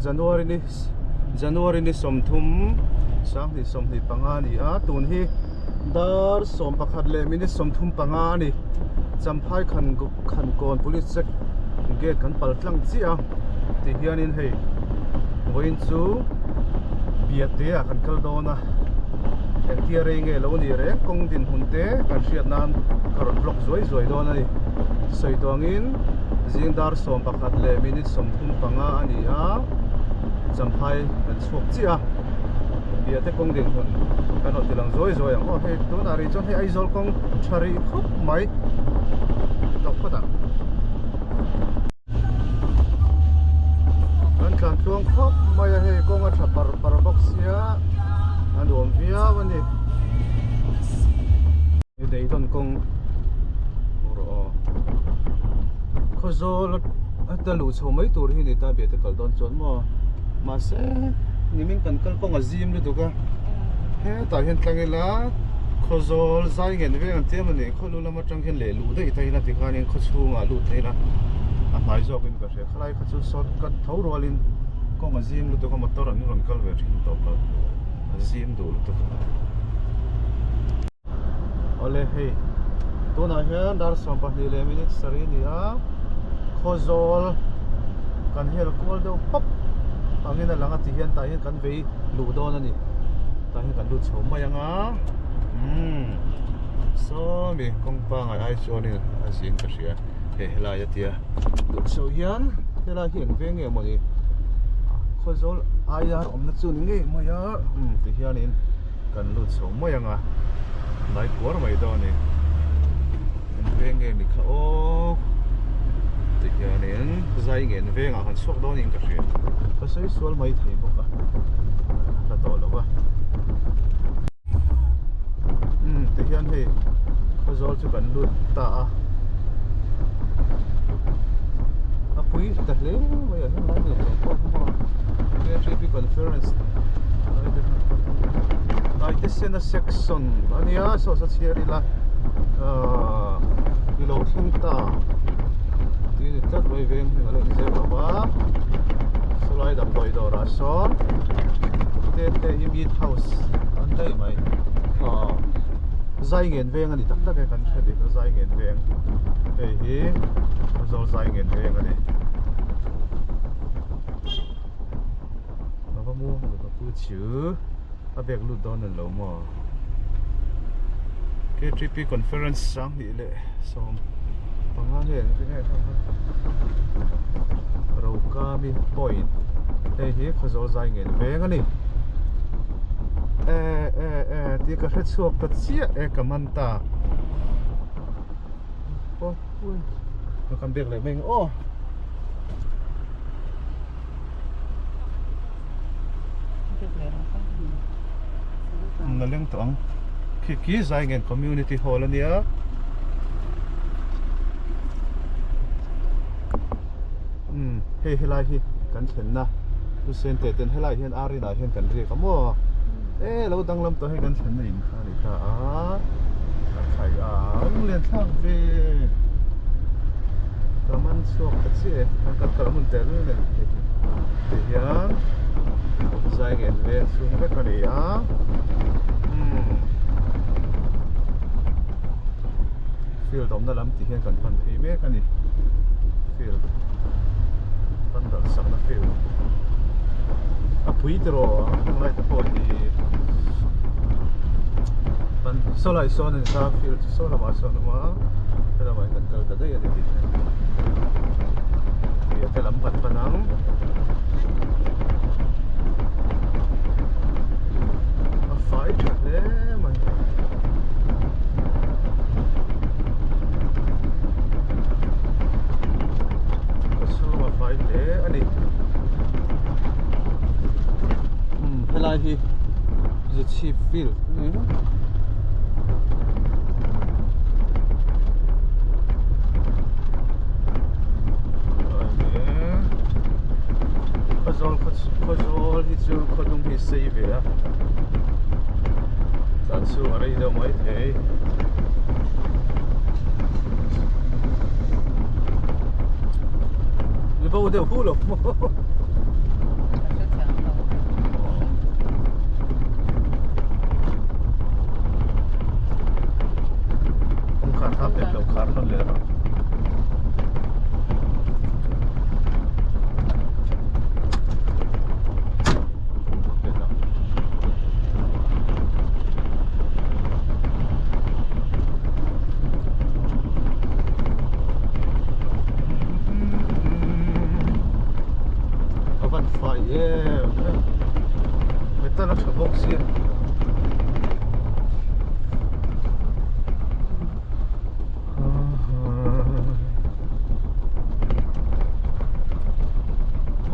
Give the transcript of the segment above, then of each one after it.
January ni January ni 30 2025 a ni a tun hi dar 11 leh minute 35 a ni Champhai khan Khankawn police check gate kan pal tlang chiah a ti hianin hei vawiin chu Biate ah kan kal dawn a engtia rei nge lo ni reng kawng dinhmun te kan hriat nan ka rawn vlog zuai zuai dawn a ni sawi tawngin zing dar 11 leh minute 35 a ni a Champhai kan chhuak chiah a Biate kawng dinhmun kan rawn ti lang zuai zuai ang aw hei tunah rih chuan hei Aizawl kawng tha rih khawp mai tawk phawt ang. Kan tlan tluang khawp mai a hei kawng a tha par par bawk sia a nuam viau a ni ni deidawn kawng rawh aw Khawzawl a ta luh chho mai tur hi ni ta biate kal dawn chuan maw mahse nimin kan kal kawng a zim lutuk a hetah hian tlang ila Khawzawl zai ngen veng an tia maw ni khawlu lama atang hian leh luh daih ta ila tikhanin khaw chhungah lut thei ila a hnai zawkin ka hria khalai kha chu shortcut tho rualin kawng a zim lutuk a motor an rawn kal ve thin tawp a a zim duh lutuk a awle hei tunah hian dar 12 leh minute sarih a ni a Khawzawl kan hel kual deuh pawp angin a lang a ti hian tah hian kan vei luh dawn a ni tah hian kan lut chho mai ang a umm. Sawmi kawng pangai ai chuanin a zin ka hria hei helai a tia duh chho hian helai hi eng veng nge mawni Khawzawl aia awmna chu ni ngei mai a umm ti hianin kan lut chho mai ang a hnai kuar mai dawn a ni eng veng nge ni kha aw ti hianin zai ngen vengah kan chhuak dawn in ka hria ka sawi sual mai thei bawk a hla tawh lo va. Umm ti hian hei Khawzawl chu kan lut ta a a pui ta hle mai a helai hmun ah pawh hian KTP conference Taitesena section a nia saw saw chhiar ila ahh i lo thleng ta tui ni tlat mai veng hming a lo inzep lo va sawlai damdawi dawrah sawn te te hi meat house an daih mai aw zai ngen veng a ni tak tak e kan hre dik a zai ngen veng hei hi Aizawl zai ngen veng a ni a va muang lo ka pu chu a bag lut dawn a ni lo maw K_T_P conference sanghnih leh 15 nge nge Rokami point hei hi Khawzawl zai ngen veng a ni e e e tih ka hre chhuak ta chiah e ka man ta aw ui ka kan bek leh mai ang aw na leng tawh ang khi khi zai ngen community hall a nia umm hei helai hi kan thlenna Hussein te ten helai hian ar inah hian kan riak a maw e lo danglam tawh hei kan thlenna in kha a ni ta a a khai a lunglen thlak ve ka man chhuak ta chiah e kan kal kal hmun tel nen ti hian zai ngen veng chhung vek a ni a umm field awmna lam ti hian kan pan phei mek a ni field pandal sakna field a pui tiraw heng lai te pawh hi pan saw lai sawn a ni ta field chu saw lamah sawn a awm a helamah hian kan kal ta daih a ni tih hi te lam pan pan ang a fai tha hle mai ka chhung a fai hle a ni umm helai hi Zuchhip field a ni. Khawzawl khawzawl hi chu khawdung hi sei ve a tlan chhung a rei deuh mai thei ni bo deuh hu lo maw. van fai em em metal a tha bawk sia.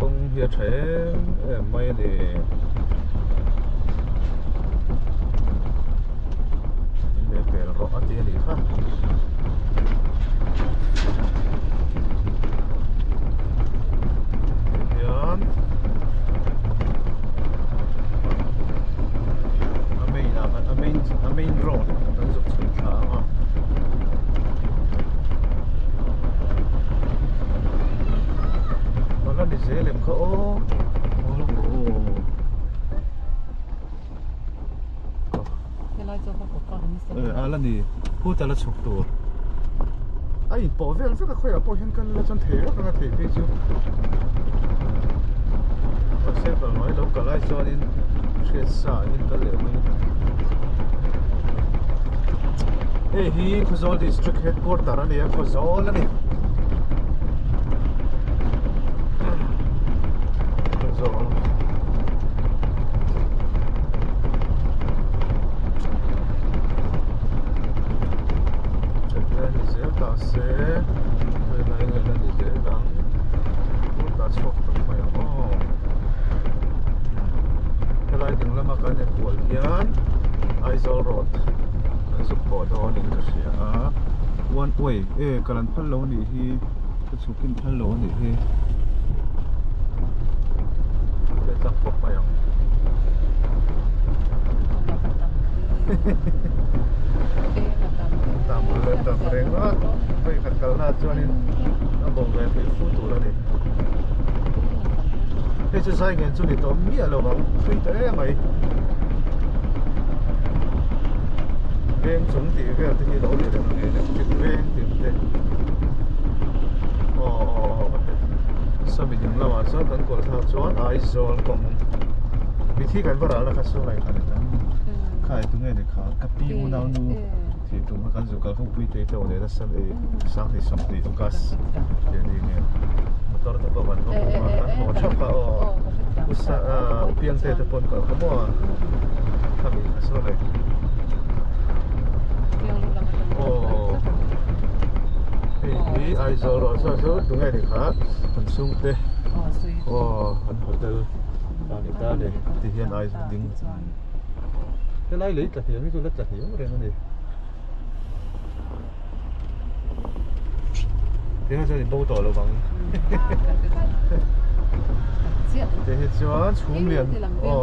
Kawng hi a tha em em mai a ni. Min leh pel rawh a ti a nih kha. Tihian a main ah a main a main road kan zuk chhun thla ang a. Ala ni zel em kha aw. Helai chu ka kawt a ni se. A la ni khuta la chhuk tur a inpawh vel vek a khawiah pawh hian kal ila chuan thei vek anga theih phei chu mahse kal mai lo kal ai chuanin hriat sa in kal leh mai hei hi Khawzawl district headquarter a ni a Khawzawl a ni Khawzawl. Thatna ni zel ta se helai ngaihna ni zel ang tah chhuak tak mai ang aw helai ding lama kan en kual hian Aizawl road an zuk pawh dawn in ka hria a one way e kal an phal lo a nih hi ka chhuk in phal lo a nih hi Leh tlang pawp mai ang. Tam leh tam reng a, hei khat kalna chuanin a bo ve theih fu tur a ni. Hei chu zai ngen chu ni tawh miah lo ang, thui ta em mai. Veng chung tih vel te hi lo ni reng ang electric veng tih te. Aw aw aw sawmi ding lamah chuan kan kawr thlak chuan Aizawl kawng mithi kan va ralna kha saw lai kha ni tam kha e tunge ni kha ka pi unau nu thih tum kha kan zu kal kawngpui te te awm leh nasa ei sanghnih sawmhnih August tih a ni nge motor te pawh kan va hmu a kan haw thap kha aw usa upiangte te pawh an kal kha maw khami kha saw lai aw hei hi Aizawl rawh saw chu tunge ni kha an chhungte aw an hotel a ni ta a ni ti hian Aizawl ding helai lei tla hniam hi chu la tla hniam reng a ni tihian chuan i bo tawh lo vang te hi chuan chhum lian aw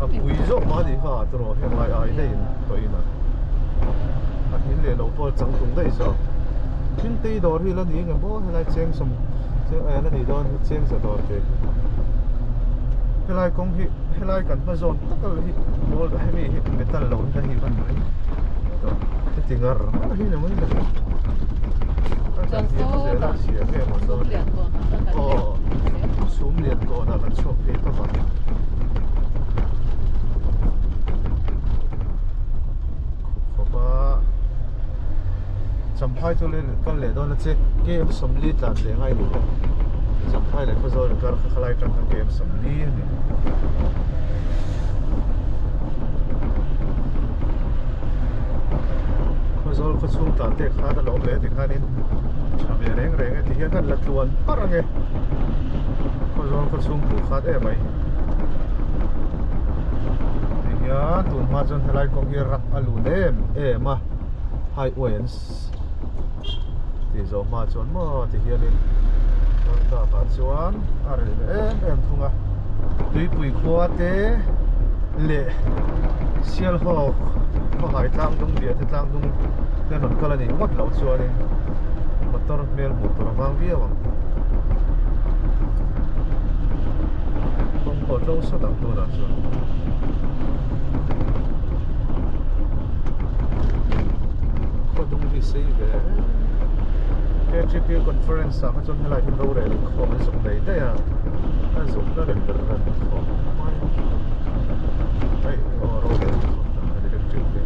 a pui zawk mah a nih kha tiraw heng lai ai daih in tawh in a a hmin leh lo pawh a chang tum daih zawk thil tei dawr hi la ni eng emaw helai cheng sawm cheng eh la nih dawn hi cheng za dawr te hi helai kawng hi helai kan hma zawn tak a hi mawl hemi hi metal lo hi la hi van mai heti ngar ngar hi ni mai le aw sum lian kawnah kan chhuak phei tawp a. Khawp a Champhai chu kal leh dawn a che KM sawmli tlan leh ngai ni bawk Champhai leh Khawzawl inkar kha khalai tang khan KM sawmli a ni. Khawzawl khaw chhung tlan te khan a lo awm leh ti khanin tha ve reng reng e ti hian kan la tluan parh ange Khawzawl khaw chhung phu khat em mai ti hian tun hma chuan helai kawng hi ram a lun em em a highway an tih zawh hma chuan maw ti hianin chuan bakah chuan a reh leh em em thung a tuipui khua te leh sialhawk khawhai tlang dung biah te tlang dung te rawn kal a nih ngawt loh chuanin motor hmel hmuh tur a vang viau ang kawng pawh tlo sawt ang tunah chuan. Khaw dung hi sei ve KGP conference ah kha chuan helai hi rorel inkhawm an zuk daih daih a a zuk na rem ber ber inkhawm mai hei aw rorel inkhawm dan a electric te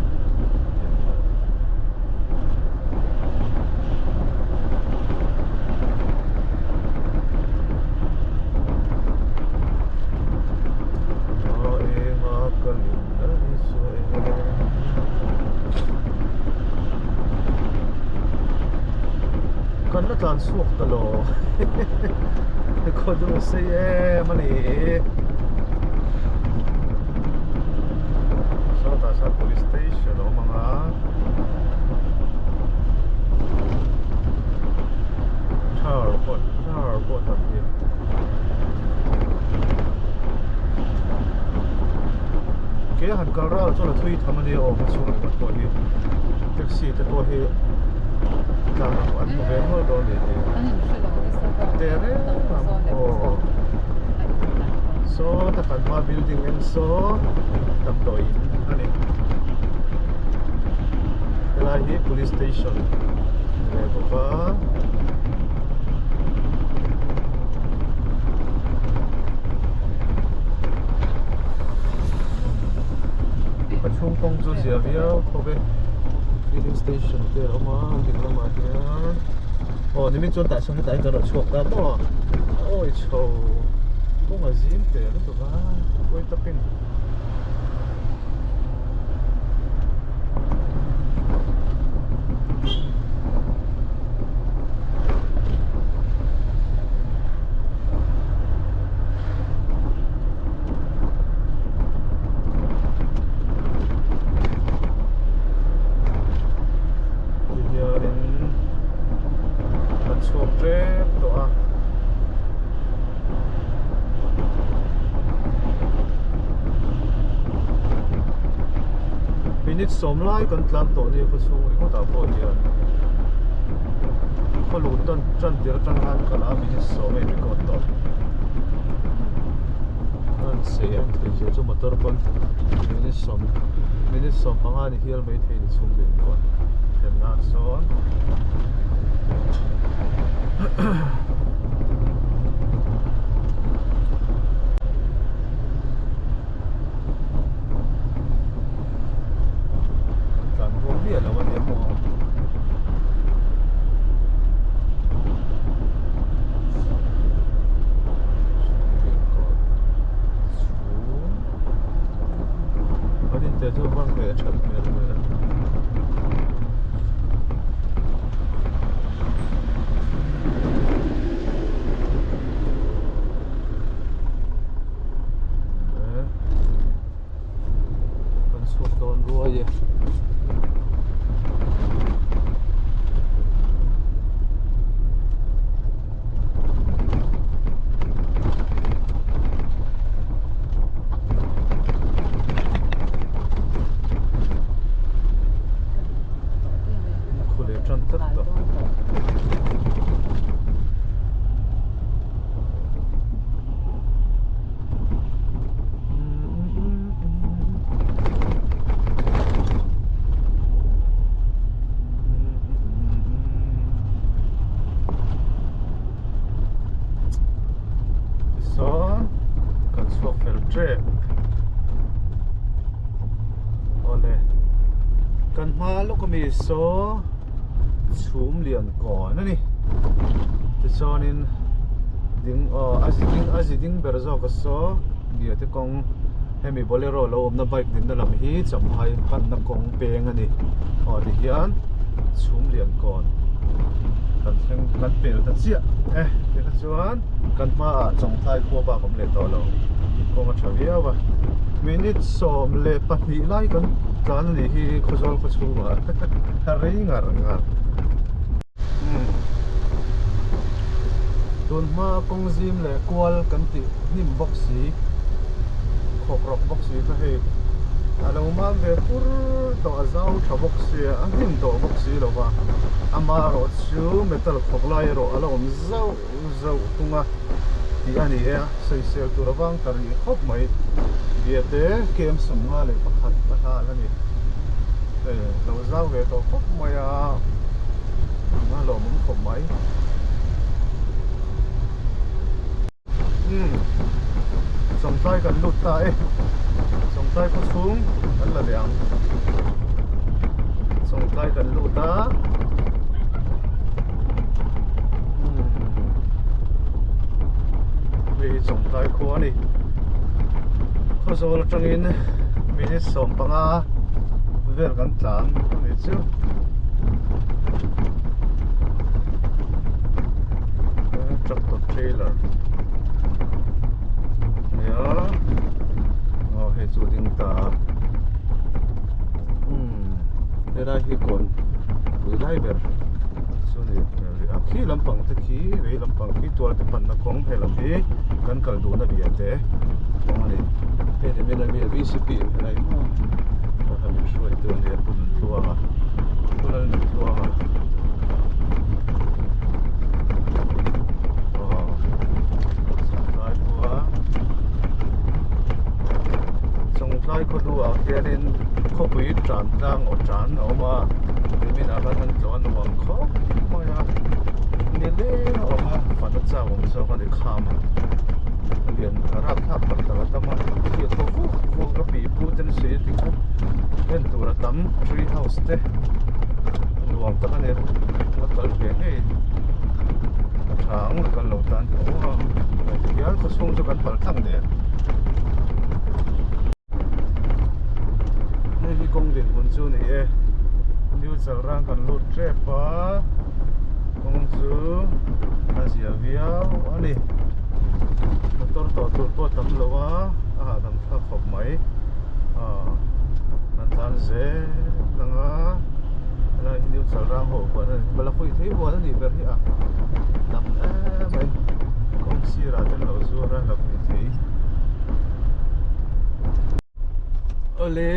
tlan chhuak ta lo khaw duh sei em a ni sawtah sawn police station a awm ang a car pawh car pawh tam hi. Ke han kal ral chuan a thui tham a nia aw hma chhung ringawt pawh hi taxi te pawh hi tlan an hmu ve nual dawn ni tih teh reng ang aw saw ta kan hma building en saw damdawi in a ni helai hi police station ni ve bawk a. A chhung kawng chu zia viau khawp e filling station te a awm a ding lamah hian aw nimin chuan tah sawn hetah hian kan rawn chhuak ta maw a awi chho kawng a zim teh lutuk a pawi takin. Tihianin kan chhuak tep tawh a. Minute sawm lai kan tlan tawh nia khawchhung ringawtah pawh hian khaw luh tan tan tir atang khan kal a minute sawm a in record tawh an sei an thei zia chu motor pawn minute sawm minute sawm panga ni hial mai thei ni chhung leh kual thlen nan sawn. Kan tlan rual miah lo a nia maw. An inte chu van ve that hmel ve. Kan chhuak dawn ruai e. Khu leh tan tlat tawh. Tichuan kan chhuak fel tep awle kan hma lawk ami saw chhum lian kawn a ni tichuanin ding aw a zi ding a zi ding ber zawk a saw biate kawng hemi bolero lo awmna bike dinna lam hi champhai panna kawng peng a ni aw tihian chhum lian kawn kan thleng kan pel ta chiah e tikha chuan kan hmaah chawngthai khua bak awm leh tawh lo kawng a tha viau a minute 12 lai kan tlan a nih hi khawzawl khaw chhungah a rei ngar ngar. Tun hma kawng zim leh kual kan tih hnim bawk si khawk rawk bawk si kha hei a lo mam ve fur tawh a zau tha bawk sia a hnim tawh bawk si lo va amaherawh chu metal khawk lai erawh a la awm zauh zauh thung a tih a ni e a sawisel tur avang ta rih khawp mai biate kem 51 a hlan a ni hei lo zau ve tawh khawp mai a a lawmawm khawp mai umm Sawmtlai kan lut ta e Sawmtlai khaw chhung kan la leh ang Sawmtlai kan lut a. Hei hi Chawngtlai khua a ni Khawzawl atangin minute 15 vel kan tlan a ni chu. Tractor trailer nia aw hei chu ding ta a umm helai hi kawn pui lai ber chu ni hmel rih a khi lampang te khi vei lampang khi tual te panna kawng he lam hi kan kal duhna bia te kawng a ni hei ni min ami vcp in helai maw a han inhruai tu a nia pu Nuntluanga pu Lalnuntluanga. Chawngtlai khaw lu ah hianin khawpui tan tlang aw tan a awm a nimin ah khan an tlawh a nuam khawp mai a ni leng a awm a fan a chak awm zawk a ni kham a lian rap thlak tak tak a tam a khi a tho vuk vuk a pipu te an sawi a ti kha en tur a tam tree house te nuam tak a ni la kal ve ngei a tha ang la kal lo tan pawh a hial khaw chhung chu kan palh tlang der hei hi kawng dinhmun chu a ni e new chalrang kan lut tep a kawng chu a zia viau a ni motor tawh tur pawh a tam lo a a hahdam thlak khawp mai ah kan tlan zel ang a helai hi new chalrang ho huan a ni malakhui thei huan a nih ber hi a tam em mai kawng sirah te an lo zuar a lakhui thei awle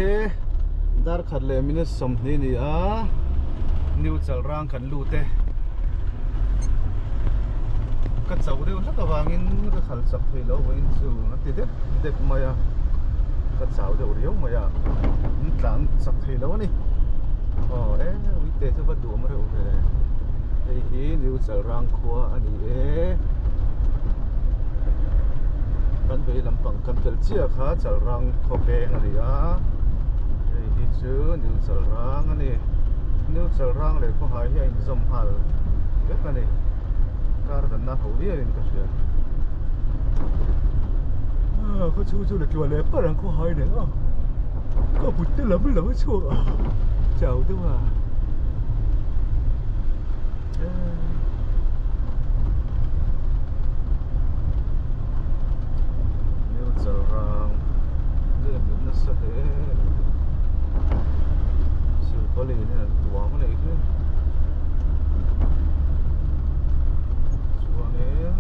dar khat leh minute sawmhnih a ni a new chalrang kan lut e ka chauh deuh hlek avangin ka khal chak thei lo vawiin chu a ti dep dep mai a ka chau deuh riau mai a in tlan chak thei lo a ni aw e uite chu va duhawm reuh ve hei hi new chalrang khua a ni e kan vei lampang kan tel chiah kha chalrang khaw veng a ni a hei hi chu new chalrang a ni new chalrang leh khawhai hi a inzawm nghal vek a ni kar danna ho viau in ka hria khaw chhung chu la tluah leh par ang khaw hai nen a ka but te lam lam a chhuak a chau deuh a New Chalrang leh mit nasa hle silpauline hian an tuam a nih hi chuanin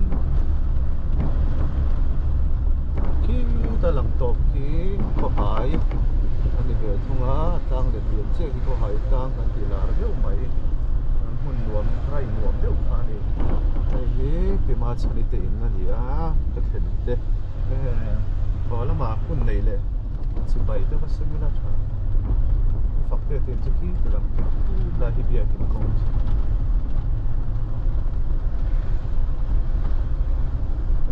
khita lang tawp khi khawhai a ni ve thung a a tlang let lian chiah khi khawhai tlang kan tih lar deuh mai an hmun nuam rai nuam deuh kha a ni hei hi Pima Chhani te in a ni a ka thlen te haw lamah hun nei leh chibai te va sem ila tha i fak te te chu khi ti lang lai hi biakin kawng chu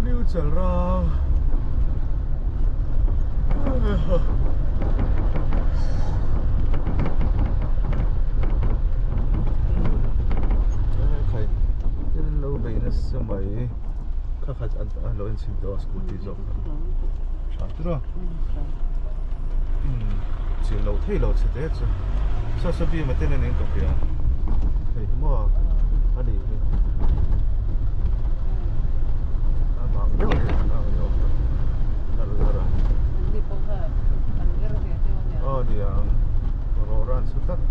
New Chalrang khai lo bei nasa mai kha kha a lo inchhin tawh a scooty zawk kha tha tura chil loh thei lo chhe te chu saw saw bim a ten anin ka hria hei hi maw a nih hi a vang deuh a ni a ni awm tak lar lar a aw niang rawra an su tlat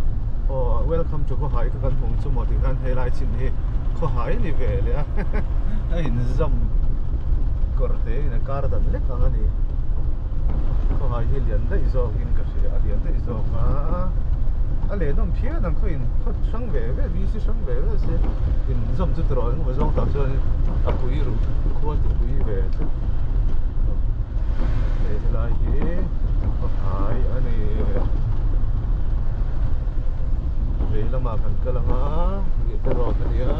aw welcome to khawhai kha kan hmung chu maw tikhan helai chin hi khawhai ni ve leh a a inzawm kawr te in a kar dan lek ang a ni khawhai hi lian daih zawk in ka hria a lian daih zawk a a lenawm phian ang khaw in khaw hrang ve ve VC hrang ve ve se inzawm chu tiraw engemaw zawng tak chuan a pui ruh khua ti pui ve tlat hei helai hi khawhai a ni vei lamah kan kal ang a Ngihte road a ni a.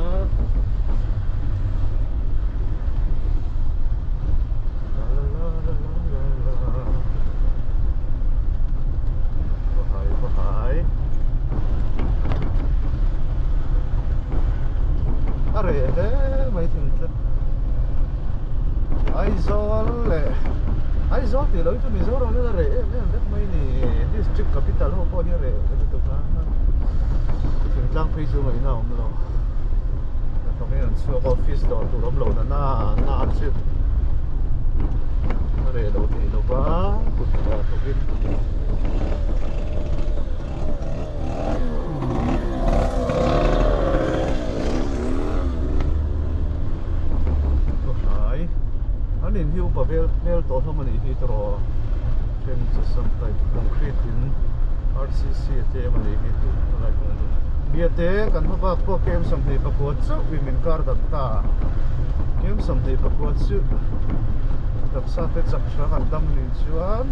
La la la la la la la Khawhai khawhai A reh hle mai thing tlat Aizawl leh Aizawl tih loh hi chu Mizoram hian a reh em em vek mai ni District capital ho pawh hi a reh lutuk a thingtlang phei chu ngaihna a awm lo. atangin an chhuak a office dawr tur awm lo na na na chu a reh lo thei lo va kut hna thawk in. Khawhai an in hi upa vel hmel tawh hlawm a nih hi tawh then chu sam type concrete in rcc a te em a nih hi tih a lai pawh a ni biate kan hma bak pawh kem 24 chauh in min kar dang ta kem 24 chu taksa te chak tha kan dam nih chuan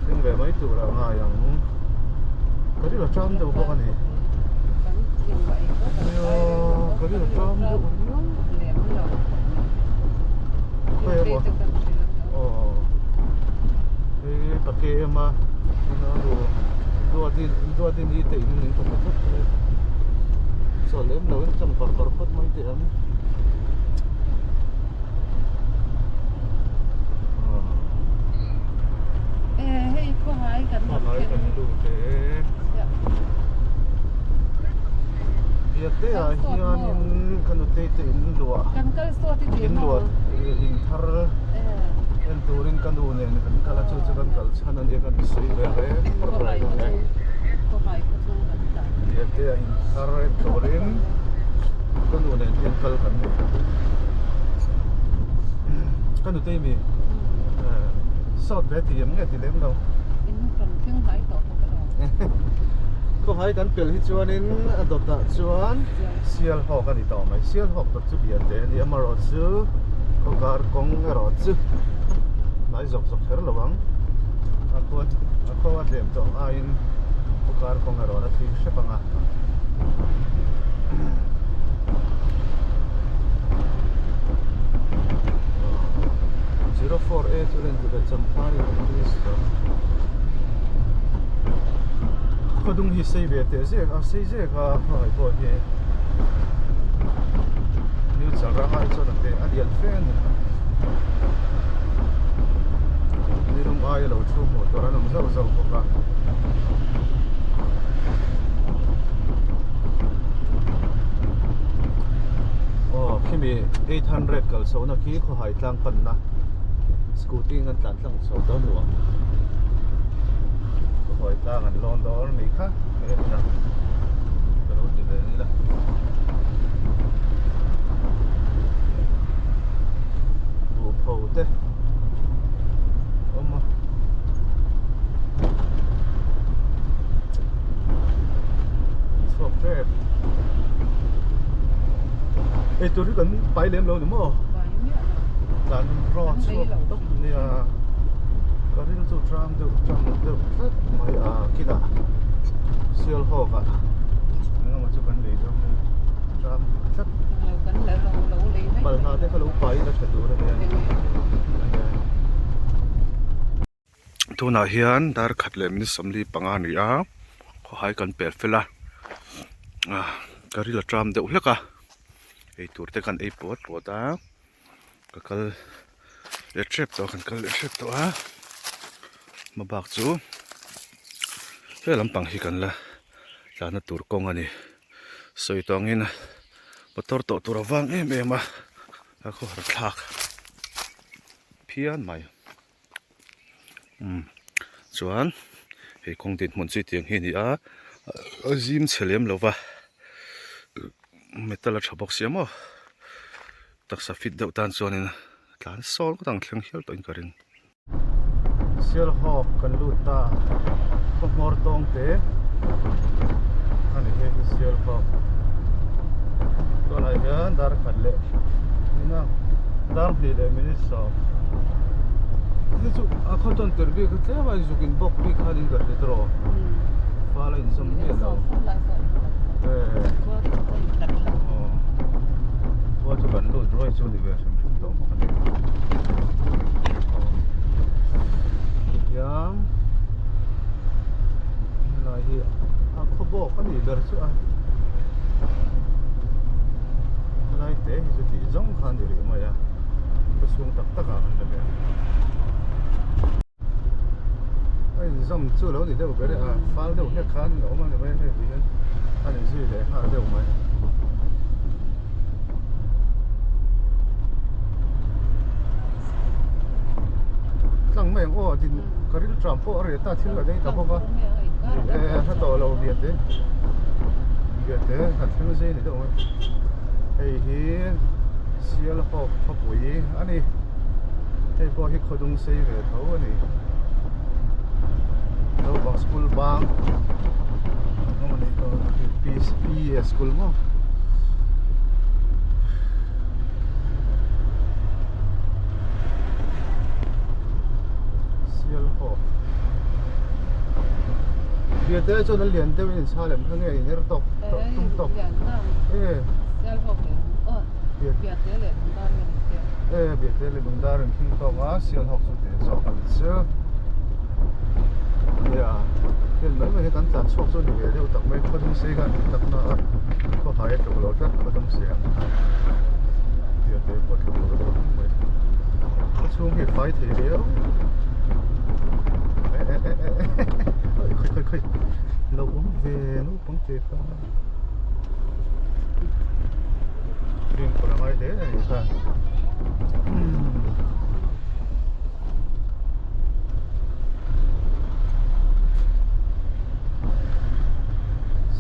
thleng ve mai tur a ngai ang ka ril a ṭam deuh bawk a ni nia ka ril a ṭam deuh riau khawi emaw aw hei ka ke em a tuna ru duatin duatin i te in min ka hmu tlat mai chaw lem lo in tlang par par phawt mai teh ang. Hei khawhai kan khawhai kan lut e Biate ah hianin ka nutei te in luah kan kal sawt i in luah in thar en turin ka nu nen kan kal a chu chu kan kal chhan a nia kan sawi ve reng reng ang e Biate ah in thar en turin ka nu nen hian kal kan ni ka nutei mi sawt ve ti em nge ti lem lo in kan thleng hnai tawh bawk a lo khawhai kan pel hi chuanin a dawtah chuan sial hawk a ni tawh mai sial hawk dawt chu biate a ni amarawh chu khawkar kawng erawh chu hnai zawk zawk kher lo ang a khua a khaw a tlem tawh ang aiin khawkar kawng erawh a thui hrep ang a. 04A chu len chu Champhai Police khawdung hi sei ve teh zek a sei zek a hmangaih pawh hi new chalranga hi chuan a te a lian fe a ni nilum aia lo thu hmuh tur an awm zauh zauh bawk a. Aw khimi 800 kal chhohna khi khawhai tlang panna scooty in an tlan tlang chho dawn nuam khawhai tlang an lawn dawn a nih kha he hmunah ka lo ti ve ila buhpho te awm a. Chhuak tep. Ei tur hi kan pai lem lo ni maw? Pai miah lo. Tlan raw chhuak tawp nia. Ka ril chu tram deuh tram deuh tlat mai a kinah sial hawk ah engemaw chu kan lei dawn nia tram tlat. Balhla te kha lo pai ila tha tur a nia. Tunah hian dar khat leh minute 45 a ni a khawhai kan pel fel a ah ka ril a tram deuh hlek a eitur te kan ei puat puat a ka kal leh tep tawh a kan kal leh tep tawh a hma bak chu he lampang hi kan la tlanna tur kawng a ni sawi tawh angin motor tawh tur a vang em em a a khawhar thlak phian mai. Umm chuan hei kawng dinhmun chu tiang hi a ni a a zim chhe lem lo va metal a tha bawk sia maw taksa fit deuh tan chuanin tlan sawn ngawt ang thleng hial tawhin ka ring. Sialhawk kan lut ta khaw hmawr tawng te a ni hei hi Sialhawk tunah hian dar khat leh ina dar hnih leh minute sawm hei chu a khaw tawn tir bik a tlem a inzuk in bawk bik khan in ka hre tawh fal a inzawm miah lo khua chu kan lut ruai chu ni ve hrim hrim tawh bawk a ni tihian helai hi a khaw bawk a nih ber chu a helai te hi chu tih zawng kha a ni rih mai a khaw chhung tak tak ah kan la ve a inzawm chu lo ni deuh ber e a fal deuh hlek khan a awm a ni mai hei ti hian a inzui leh nghal deuh mai. tlang mai ang aw din ka ril tram pawh a reh ta thil kan ei ta bawk a e hla tawh lo biate biate kan thleng zai ni deuh mai hei hi Sialhawk khawpui a ni hei pawh hi khawdung sei ve tho a ni naupang school bang P school maw. Sialhawk Biate chuan a lian deuhin in chha lem kha nge in er tawk tawk tum tawk e Sialhawk leh oh Biate leh Lungdar nge ni te e Biate leh Lungdar in khing tawk a Sialhawk chu teh zawk a ni chu nia heng mai mai hi kan tlan chhuak chu a ni ve deuh tak mai khaw dum sei khan tak na a khaw hai a tluk lo tlat khaw dum sei ang Biate pawh tluk lo deuh ang mai khaw chhung hi fai thei riau eh eh eh eh eh khawi khawi khawi lo awm ve naupang te kha fimkhur a ngai hle a ni kha.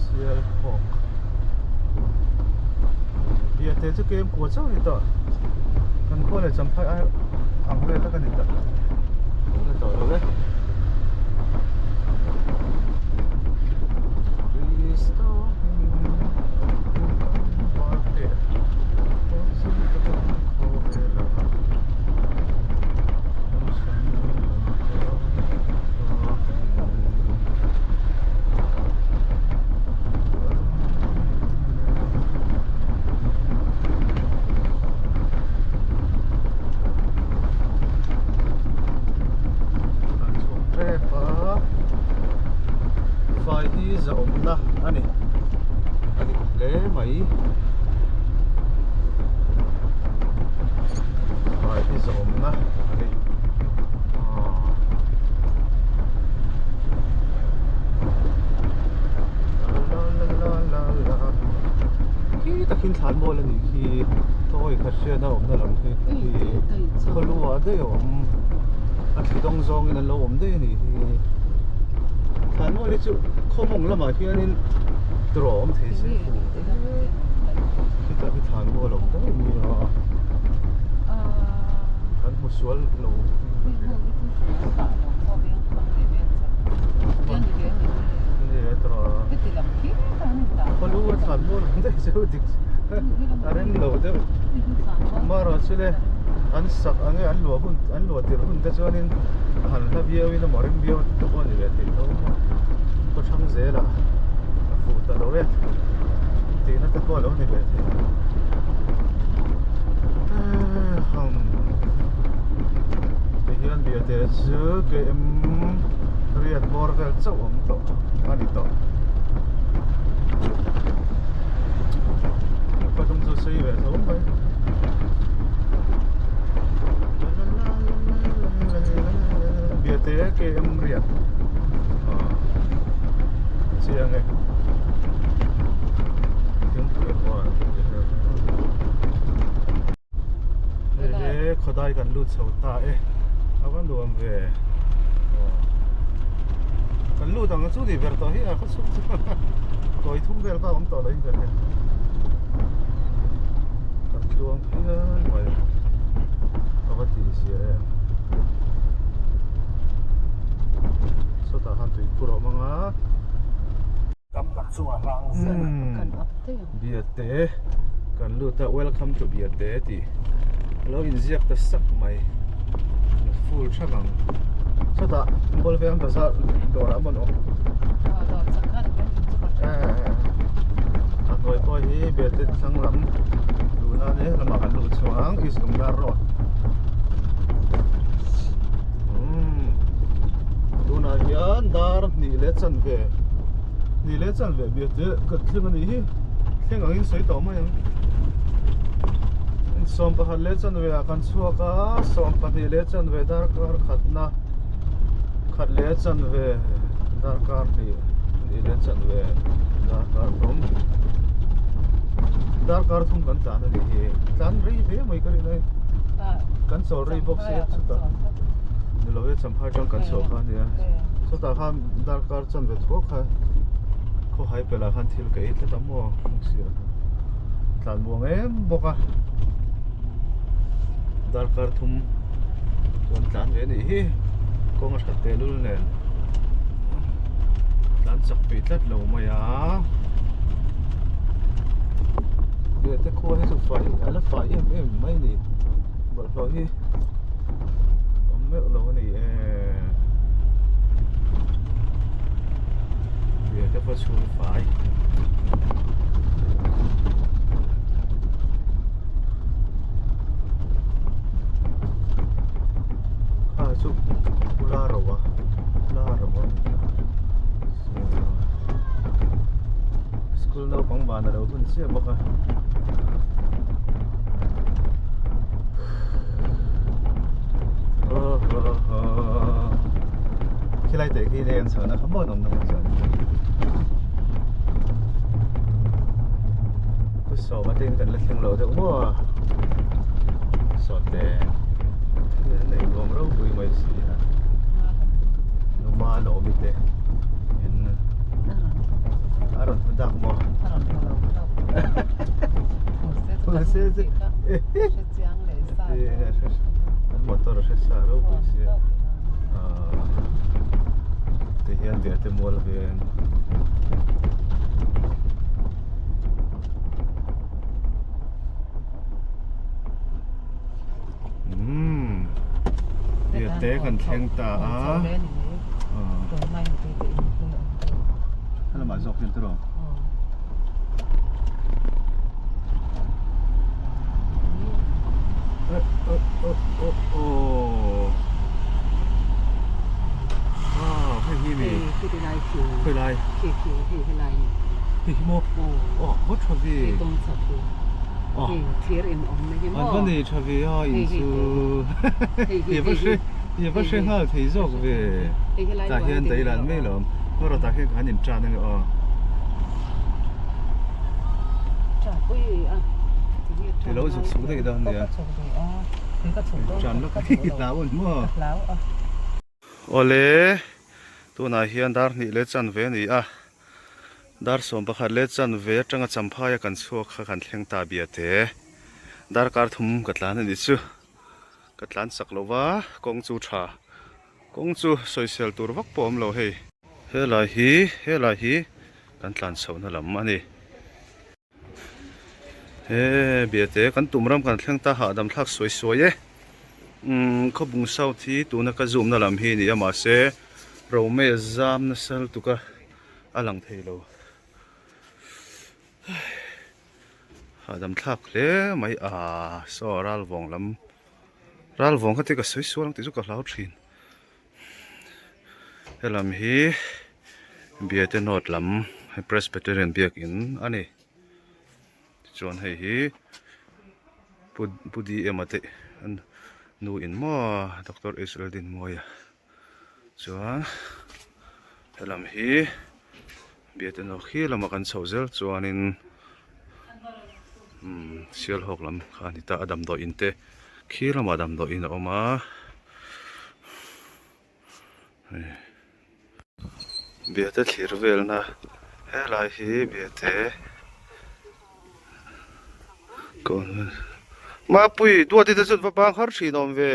Sialhawk Biate chu kem kua chauh a ni tawh kan khua leh champhai ai ang vel tak a ni tawh la tawh lo e Kristo hmingin Varte Fai hi zahawmna a ni a dik hle mai. Fai hi zawmna a ni la la la la la khi takin thlan mawl a nih khi thawi khat hriatna awmna lam khi khawluah daih a awm a thli dawng zawngin an lo awm daih a nih hi thlan mawl hi chu khawmawng lamah hianin draw awm thei se. Khitah khi thlan mual awm daih mai a kan hmu sual lo Khaw lu a thlan mual awm daih chu dik a rem lo deuh amaherawh chu le an sak ang e an luah hun an luah tirh hun te chuanin a han hla viau in emaw rem viau te pawh a ni ve thei tho maw khaw thang zel a a fuh ta lo e. Tihna te pawh a lo ni ve thei ang. Tihian Biate chu KM riat bawr vel chauh awm tawh a ni tawh. Ka tum chu sei ve tho mai. Biate KM riat. Chiang e. Hei he khawdai kan lut chho ta e a va nuam ve kan lut ang chu ni ber tawh hi a khaw chhung chu kawi thum vel ka awm tawh lo in ber hi kan tluang phian mai a va tih zia em sawtah khan tui phur a awm ang a. Tam tak chu a hlang zel a. Kan up daih ang. Biate kan lut a welcome to Biate tih a lo inziak ta sak mai a full thak ang chutah Bawlveng bazar dawrah a mawn awm a hnuai pawh hi Biate thlang lam luhna ania lamah kan lut chhuak ang East Lungdar road tunah hian dar hnih leh chanve hnih leh chanve biak chu kan thleng a nih hi thleng angin sawi tawh mai ang 11 leh chanve ah kan chhuak a 12 leh chanve darkar khatna khat leh chanve darkar hnih hnih leh chanve darkar thum darkar thum kan tlan a nih hi tlan rei ve mai ka rin a kan chawl rei bawk sia chutah. Ni lo e Champhai atang kan chhuah kha ania. Chutah khan darkar chanve thuak kha khawhai pelh ah khan thil ka ei tlat a maw kawng sirah khan tlan muang em bawk a. Darkar thum chuan tlan ve anih hi kawng a that tehlul nen tlan chak peih tlat lo mai a. Biate khua hi chu fai a la fai em em mai a ni bawlhhlawh hi awm meuh lo a ni e. Biate khua chhung fai. Kha chu ula ro a ula ro a ni a school naupang van a lo hun chiah bawk a aw haw haw khilai teh khi leng chhuahna kha mawn awm na maw chuan Pu Sawma te in kan la thleng lo deuh maw a Sawte hi an nei nuam ropui mai si a Numa Lawmi te in a rawn hmu dak maw A rawn hmu lo hlauh Mahse chu hre chiang leh sa An motor a hre sa ropui si a Tihian Biate mual veng. Umm Biate kan thleng ta a Helamah zawk hian tiraw Eh oh oh oh oh Wow hei hi mi Khawi lai Hei hi maw Aw va tha ve Aw An va nei tha ve a in chu I va hre I va hre nghal thei zawk ve Tah hian dailan mai lo awm Hawrawh tah hian ka han in tan ange aw Ti lo zuk chhuk daih dawn nia Tan lawk hi hlau a ni maw Awle tunah hian dar hnih leh chanve a ni a dar 11 leh chanve atanga Champhai a kan chhuak kha kan thleng ta biate darkar thum ka tlan a nih chu ka tlan chak lo va kawng chu tha kawng chu sawisel tur vak pawh a awm lo hei helai hi helai hi kan tlan chhohna lam a ni. He biate kan tum ram kan thleng ta hahdam thlak suai suai e umm khawbung south hi tuna ka zoom na lam hi a ni a mahse Rome zam nasa lutuk a a lang thei lo hahdam thlak hle mai ah saw ralvawng lam ralvawng kha te ka sawi sual ang tih chu ka hlau thin. Helam hi Biate North lam hei Presbyterian biakin a ni tichuan hei hi Pu Pu DM a te an nu in maw Doctor Israel Dinmawia chuan helam hi Biate North khi lamah kan chhoh zel chuanin umm Sialhawk lam kha a ni ta a damdawi in te khi lamah damdawi in a awm a. Biate thlir velna helai hi biate Mapui duati te chu va bang har thin awm ve.